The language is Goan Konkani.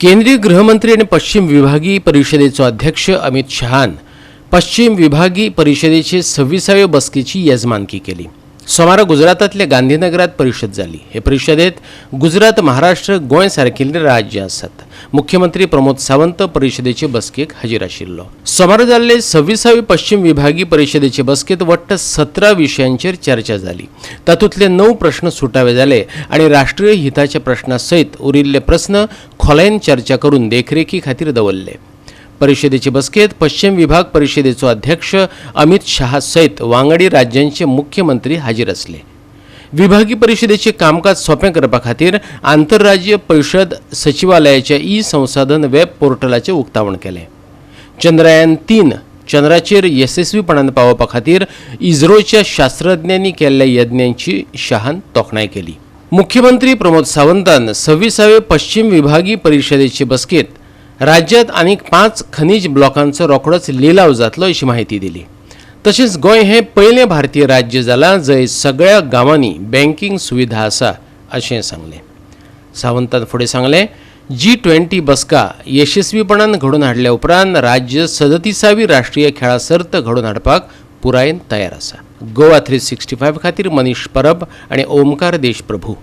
केंद्रीय गृहमंत्री आनी पश्चिम विभागीय परिशदेचो अध्यक्ष अमित शहान पश्चिम विभागीय परिशदेचे 26वे बसकेची येजमानकी केली. सोमारा गुजरातांतल्या गांधीनगरात परिशद जाली. हे परिशदेत गुजरात, महाराष्ट्र, गोंय सारकिल्लीं राज्यां आसात. मुख्यमंत्री प्रमोद सावंत परिशदेचे बसकेक हाजीर आशिल्लो. सोमारा जाल्ले 26वे पश्चिम विभागीय परिशदेचे बसकेत वट्ट 17 विशयांचेर चर्चा जाली. तातूंतले 9 प्रश्न सुटावे जाले आनी राष्ट्रीय हिताच्या प्रश्ना सयत उरिल्ले प्रस्न खोलायेन चर्चा करून देखरेखी खातीर दवरले. परिशदेचे बसकेत पश्चिम विभाग परिशदेचो अध्यक्ष अमित शहा सयत वांगडी राज्यांचे मुख्यमंत्री हाजीर आसले. विभागीय परिशदेचे कामकाज सोंपें करपा खातीर आंतरराज्य परिशद सचिवालयाच्या ई संसाधन वेब पोर्टलाचें उक्तावण केलें. चंद्रयान 3 चंद्राचेर येसस्वीपणान पावोवपा खातीर इस्रोच्या शास्त्रज्ञांनी केल्ल्या यज्ञांची शहान तोखणाय केली. मुख्यमंत्री प्रमोद सावंतान 26वे पश्चिम विभागीय परिशदेचे बसकेत राज्यात आनीक 5 खनीज ब्लॉकांचो रोखडोच लिलाव जातलो अशी माहिती दिली. तशेंच गोंय हें पयलें भारतीय राज्य जालां जंय सगळ्या गांवांनी बँकींग सुविधा आसा अशें सांगलें. सावंतान फुडें सांगलें, G20 बसका यशस्वीपणान घडोवन हाडल्या उपरांत राज्य 37वी राष्ट्रीय खेळां सर्त घडोवन हाडपाक पुरायेन तयार आसा. गोवा 365 खातीर मनीष परब आनी ओमकार देशप्रभू.